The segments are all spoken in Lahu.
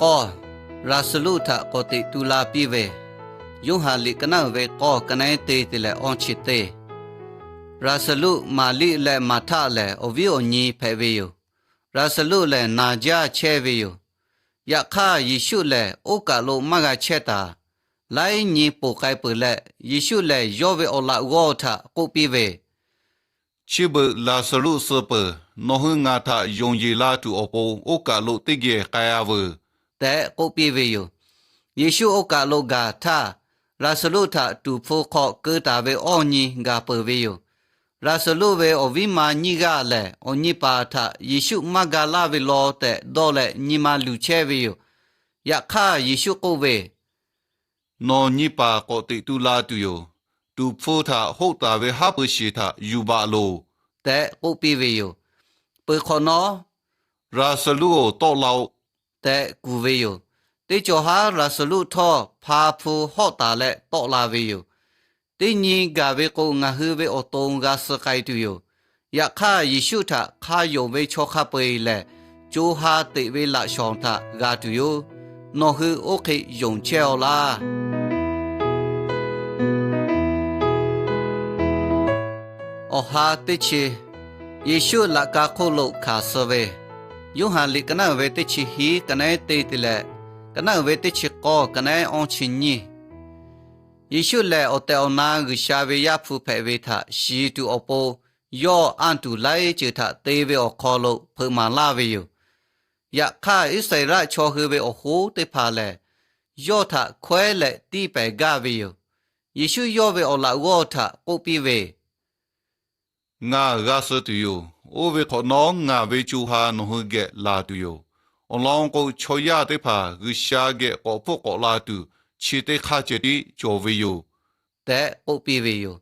K'awˇ, Laˍzaˍruˆ htaꞈ k'awꞈ teꞈ tu la piˇ ve, Yoˇhanˬ liꞈ ka naˉ uiˍ ve k'awˇ ka naˉ teˇ te leh awˇ chi teˇ. Laˍzaˍruˆ, Maˍriˆ leh Maˍhtaˆ lehˬ awˬ viˉ awˬ nyi hpehꞈ ve yoˬ. Laˍzaˍruˆ lehˬ naˬ jaˇ chehˇ ve yoˬ. Yaꞈ hk'aˇ, Yeˍsuˆ lehˬ oˇ kaˬ lo maˇ g'a chehˇ taˍ. Laiˉ nyi ponˬ k'ai peuˬ leh, Yeˍsuˆ lehˬ yawˇ ve awˬ laꞈ g'awˇ htaꞈ k'oˆ piˇ ve, Chi beuꞈ Laˍzaˍruˆ suh peuˬ. Nawˬ hui ngaˬ htaꞈ yonˍ yeˬ la tuˬ awˬ pon oˇ kaˬ lo teˇ geh k'ai-a veuˬ tehꞈ k'oˆ piˇ ve yoˬ. Yeˍsuˆ oˇ kaˬ lo gaˬ htaˇ, Laˍzaˍruˆ htaꞈ tuˍ hpfuh hk'aw keu taˍ ve awˇ nyi gaˬ peuˬ ve yoˬ. Laˍzaˍruˆ ve awˬ viˉ ma nyiˇ g'aˇ lehˬ, awˬ nyi paˍ htaꞈ Yeˍsuˆ maˇ ga laˇ ve law tehꞈ dawˇ leh nyi ma luˬ chehˇ ve yoˬ. Yaꞈ hk'aˇ, Yeˍsuˆ k'oˆ ve, Nawˬ nyi paˍ k'awꞈ teꞈ tu la tuˬ yoˬ. Tuˍ hpfuh htaꞈ hoˆ taˍ ve haˉ pui shiˍ htaꞈ yuˬ baˬ loˬ tehꞈ k'oˆ piˇ ve yoˬ. Peuˬ hk'awꞈ nawˉ, Laˍzaˍruˆ-oˬ, tawˆ la-oˆ tehꞈ kuˬ ve yoˬ. Teˇ cawˬ haˉ Laˍzaˍruˆ htawˇ hpa hpu hawˆ taˍ leh tawˆ la ve yoˬ. Teˇ nyi gaˬ ve k'o, ngaˬ hui ve awˬ to g'a suh k'ai tuˬ yoˬ. Yaꞈ hk'aˇ, Yeˍsuˆ htaꞈ hk'a yonˍ ve chaw hk'a peu-eˬ lehˬ, co ha teꞈ ve laꞈ shawnˍ htaꞈ g'a tuˬ yoˬ. Nawˬ hui oˇ hk'e yonˍ chehˇ-aw laˇ. Awˬ ha teˇ chi, Yeˍsuˆ laꞈ ka hk'oˆ lo hkanˍ suh ve, Yoˇhanˬ liꞈ ka naˉ uiˍ ve teˇ chi hiˉ ka naˉ teˇ te leh, ka naˉ uiˍ ve teˇ chi k'awˇ ka naˉ awˇ chi nyiˇ. Yeˍsuˆ lehˬ, awˬ tehˬ awˬ na G'uiˬsha ve Yaˇ hpu hpehꞈ ve htaꞈ shiˍ tuˬ awˬ pon, yawˇ anˇ tuˬ laiˉ ceuˬ htaꞈ te ve awˬ hk'aw lo hpeuꞈ maˍ laˇ ve yoˬ. Yaꞈ hk'aˇ, Iˉsaˍreˍlaˆ chaw hui ve awˬ hoˉ teˇ hpaˍ lehˬ, yawˇ htaꞈ hkawehˉ leh tiˇ pehˍ gaˇ ve yoˬ. Yeˍsuˆ yawˇ ve awˬ laꞈ g'awˇ htaꞈ k'oˆ piˇ ve, Ngaˬ g'a suh tuˬ yoˬ. Oˇ ve hk'awꞈ nawˉ, ngaˬ ve co ha nawˬ hui geh laˬ tuˬ yoˬ. Awˬ lawn k'o, chaw yaˇ teˇ hpaˍ G'uiˬsha geh k'awꞈ hpfuhˆ k'awꞈ la tuˬ, chi teˇ hk'aˇ ceh tiˉ cawˬ ve yoˬ tehꞈ k'oˆ piˇ ve yoˬ.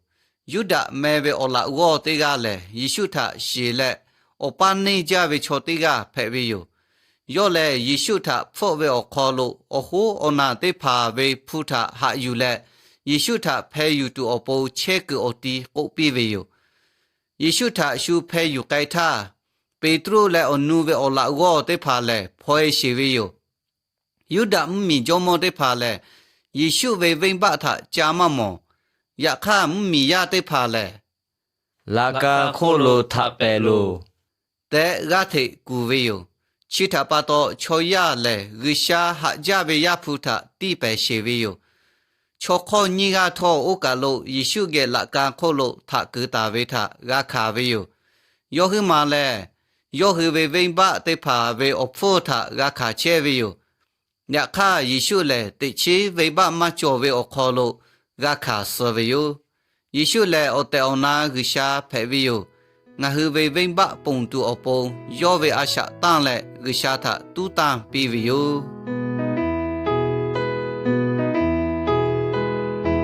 Yuˇdaꞈ meh ve awˬ laꞈ g'awˇ teˇ g'aˇ lehˬ, Yeˍsuˆ htaꞈ shiˍ leh awˬ paˇ neˇ jaˇ ve chaw teˇ g'aˇ hpehꞈ ve yoˬ. Yawˇ lehˬ, Yeˍsuˆ htaꞈ hpfuhˆ ve awˬ hk'aw lo awˬ hoˉ awˬ naˬ teˇ hpaˍ ve hpu htaꞈ haꞈ yuˬ leh, Yeˍsuˆ htaꞈ hpeh yuˬ tuˬ awˬ pon chehˇ kuiˬ awˬ ti k'oˆ piˇ ve yoˬ. Yeˍsuˆ htaꞈ shu hpeh yuˬ k'ai htaˇ, Peˍtruˆ leh awˬ nu ve awˬ laꞈ g'awˇ teˇ hpaˍ lehˬ hpaw-e sheˍ ve yoˬ. Yuˇdaꞈ mvuhˇmiˬ jawˇmawˇ teˇ hpaˍ lehˬ, Yeˍsuˆ ve venˇbaˆ htaꞈ ca maˇ mawˬ. Yaꞈ hk'aˇ, mvuhˇmiˬ yaˇ teˇ hpaˍ lehˬ, Laꞈ ka hk'oˆ lo htaꞈ pehˍ loˬ tehꞈ g'aˇ hteꞈ kuˬ ve yoˬ. Chi htaꞈ pa taw, chaw yaˇ lehˬ G'uiˬsha haꞈ jaˇ ve Yaˇ hpu htaꞈ tiˇ pehˍ sheˍ ve yoˬ. Chaw hk'awˇ nyiˇ g'aˇ htawˇ, oˇ kaˬ lo Yeˍsuˆ geh laꞈ ka hk'oˆ lo htaꞈ keu taˍ ve htaꞈ g'a hkanˍ ve yoˬ. Yawˇ huiˉ maˬ lehˬ, yawˇ hui ve venˇbaˆ teˇ hpaˍ ve awˬ hpfuhˇ htaꞈ g'a hkanˍ chehˇ ve yoˬ. Yaꞈ hk'aˇ, Yeˍsuˆ lehˬ teꞈ chiˉ venˇbaˆ maˇ cawˬ ve awˬ hk'aw lo g'a hkanˍ suh ve yoˬ. Yeˍsuˆ lehˬ, awˬ tehˬ awˬ na G'uiˬsha hpehꞈ ve yoˬ. Ngaˬ hui ve venˇbaˆ ponˬ tuˬ awˬ pon, yawˇ ve a shaꞈ tanˇ leh G'uiˬsha htaꞈ tuˉ tanˇ piˇ ve yoˬ.